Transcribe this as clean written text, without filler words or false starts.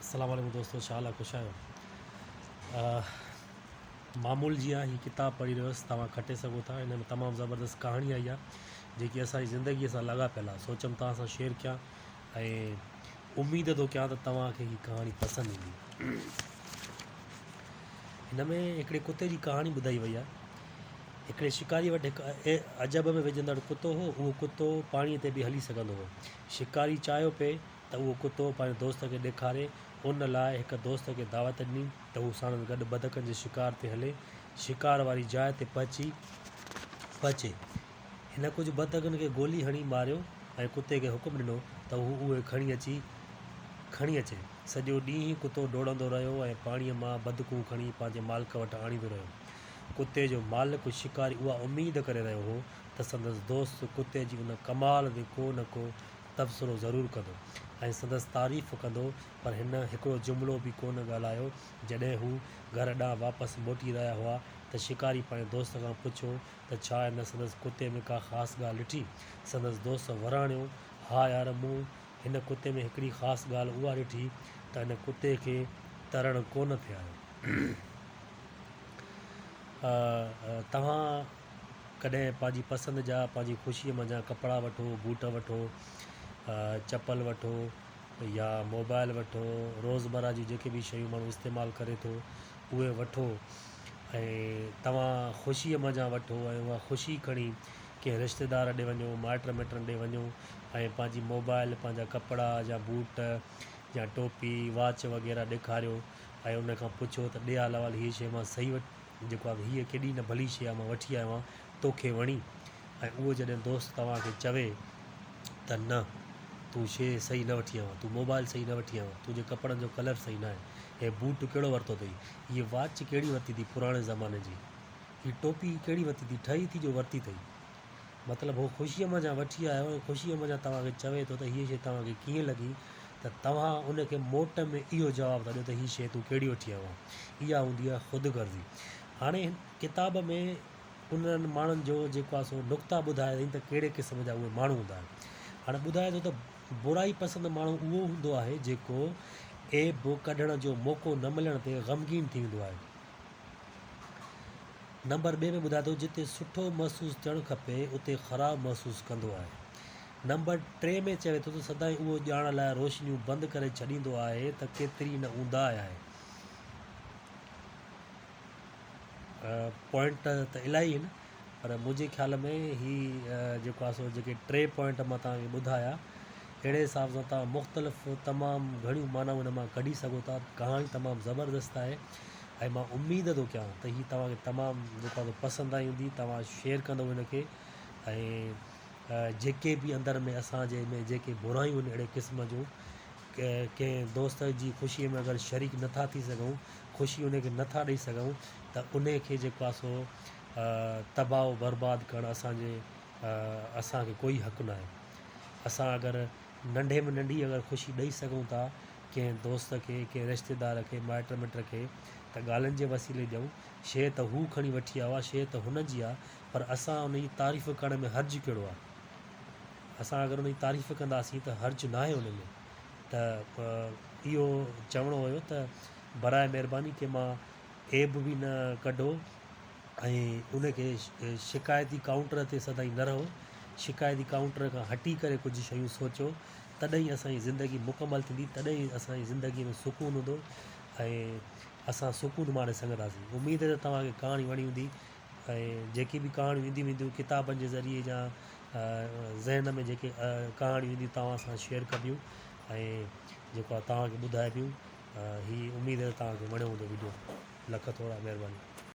السلام عليڪم دوستو ڇا حال آهي خوش آهيو معمول جيان هي ڪتاب پڙهي رهيو هوس توهان کٽي سگهو ٿا هن ۾ تمام زبردست ڪهاڻي آئي آهي جيڪي اسان جي زندگي سان لاڳاپيل آهي سوچيم توهان سان شيئر ڪيان ۽ اميد ٿو ڪيان ته توهان کي هي ڪهاڻي پسند ايندي هن ۾ هڪڙي ڪتي جي ڪهاڻي ٻڌائي وئي آهي هڪڙي شڪاري وٽ هڪ عجب ۾ وجهندڙ ڪتو هو اهو ڪتو پاڻي تي به هلي سگهندو هو شڪاري چاهيو پئي ته اهو ڪتو پنهنجي دوست کي ڏيکاري، ان لاء هڪ دوست کي دعوت ڏني ته هو ساڻس گڏ بدڪن جي شڪار تي هلي. شڪار واري جاء تي پهچي پهچي. هن ڪجهه بدڪن کي گولي هڻي ماريو ۽ ڪتي کي حڪم ڏنو ته هو اهي کڻي اچي کڻي اچي. سڄو ڏينهن ڪتو ڊوڙندو رهيو ۽ پاڻيء مان بدڪون کڻي پنهنجي مالڪ وٽ آڻيندو رهيو. ڪتي جو مالڪ شڪاري اها اميد ڪري رهيو هو ته سندس دوست ڪتي جي ان ڪمال تي ڪو نه ڪو تبصرو ضرور ڪندو ۽ سندس تعريف ڪندو پر هن هڪڙو جملو به ڪونه ڳالهايو. جڏهن هو گهر ڏانهن واپس موٽي رهيا هئا ته شڪاري پنهنجي دوست کان پڇيو ته ڇا هن سندس ڪتي ۾ ڪا خاص ڳالهه ڏٺي؟ سندس دوست وراڻيو، ها يار مون هن ڪتي ۾ هڪڙي خاص ڳالهه اها ڏٺي ته هن ڪتي کي ترڻ ڪونه ٿي آيو. توهان ڪڏهن پنهنجي پسند جا پنهنجي خوشيء منجهان ڪپڙا وٺو، بوٽ وٺو، چپل وٺو يا موبائل وٺو، روزمره جون جيڪي به شيون ماڻهو استعمال ڪري ٿو اهي وٺو ۽ توهان خوشيء منجهان وٺو ۽ اها خوشي کڻي ڪنهن رشتيدار ڏي وڃو، مائٽ مٽن ڏي وڃو ۽ پنهنجي موبائل، پنهنجا ڪپڙا يا بوٽ يا ٽوپي، واچ وغيره ڏيکاريو ۽ ان کان پڇو ته ڏي حال احوال هيء شيء مان صحيح جيڪو آهي هيء ڪيڏي نه ڀلي شيء آهي مان وٺي آيو آهيان توکي وڻي؟ ۽ اهو جڏهن دوست توهان کي چوي ته نه تون شيء صحيح نه وٺي آيو آهين تون موبائل صحيح نه وٺي آيو آهين تنهنجي ڪپڙن جو ڪلر صحيح ناهي هي بوٽ ڪهڙو ورتو اٿئي هيء واچ ڪهڙي ورتي اٿئي پراڻي زماني جي هي ٽوپي ڪهڙي ورتي اٿئي ٺهي ٿي جو ورتي اٿئي مطلب هو خوشيء منجهان وٺي آيو ۽ خوشيء منجهان توهان کي چوي ٿو ته هيء شيء توهان کي ڪيئن لڳي ته توهان ان کي موٽ ۾ اهو جواب ٿا ڏيو ته هيء شيء تون ڪهڙي وٺي آيو آهين. اها هوندي آهي خود غرضي. هاڻي هن ڪتاب ۾ انهن ماڻهن جو جيڪو آهي سو نقطا ٻڌايا اٿئي ته ڪهڙي قسم جا اهي ماڻهو هوندا آهن. هاڻي ٻڌائي ٿو ته برائي پسند ماڻهو اهو هوندو آهي جيڪو عيب ڪڍڻ جو موقعو نه ملڻ تي غمگين ٿي ويندو آهي. نمبر ٻئي ۾ ٻڌائي ٿو جتي سٺو محسوس ٿيڻ کپي اتي خراب محسوس ڪندو آهي. نمبر ٽي ۾ چوي ٿو ته سدائين اهو ڄاڻڻ لاء روشنيون بند ڪري ڇڏيندو آهي ته ڪيتري نه اونداهه آهي. پوائنٽ ته الاهي آهن پر منهنجي خيال ۾ هي جيڪو آهي سو جيڪي ٽي پوائنٽ مان توهان کي ٻڌايا اهڙي حساب سان توهان مختلف تمام گهڻيون معنائون هن مان ڪڍي سگهو ٿا ڪهاڻي تمام زبردست آهي ۽ مان اميد ٿو ڪيان ته هي توهان کي تمام جيڪو آهي سو پسند آئي هوندي توهان شيئر ڪندو هن کي ۽ جيڪي به اندر ۾ اسان جي ۾ جيڪي برايون آهن اهڙي قسم جون ڪنهن دوست جي خوشي ۾ اگر شريڪ نٿا ٿي سگهون خوشي ان کي نٿا ڏئي سگهون ته ان کي جيڪو آهي سو تباهه و برباد ڪرڻ اسان جي اسان کي ڪوئي حق ناهي. اسان اگر ننڍي ۾ ننڍي اگر خوشي ڏئي سگهون ٿا ڪنهن دوست کي ڪنهن رشتيدار کي مائٽ مٽ کي ته ڳالهين جي وسيلي ڏيون شيء ته هو کڻي وٺي آيو آهي شيء ته هن جي آهي پر اسان ان جي تعريف ڪرڻ ۾ حرج ڪهڙو آهي اسان اگر ان جي تعريف ڪنداسين ته حرج ناهي ان ۾ ته اهو چوڻو هيو ته براء مهرباني ڪي مان عيب به نه ڪڍو ۽ ان کي شڪايتي ڪائونٽر تي سدائين نه رهو، شڪايتي ڪائونٽر کان هٽي ڪري ڪجهه شيون سوچو تڏهن ئي اسان جي زندگي مڪمل ٿيندي تڏهن ئي اسان جي زندگي ۾ سڪون هوندو ۽ اسان سڪون ماڻي سگهنداسين. اميد ته توهان کي ڪهاڻي وڻي هوندي ۽ جيڪي به ڪهاڻيون اينديون وينديون ڪتابن جي ذريعي يا ذهن ۾ جيڪي ڪهاڻيون اينديون توهان سان شيئر ڪبيون ۽ جيڪو آهي توهان کي ٻڌائبيون. هي اميد ته توهان کي وڻيو هوندو وڊيو. لک ٿورا مهرباني.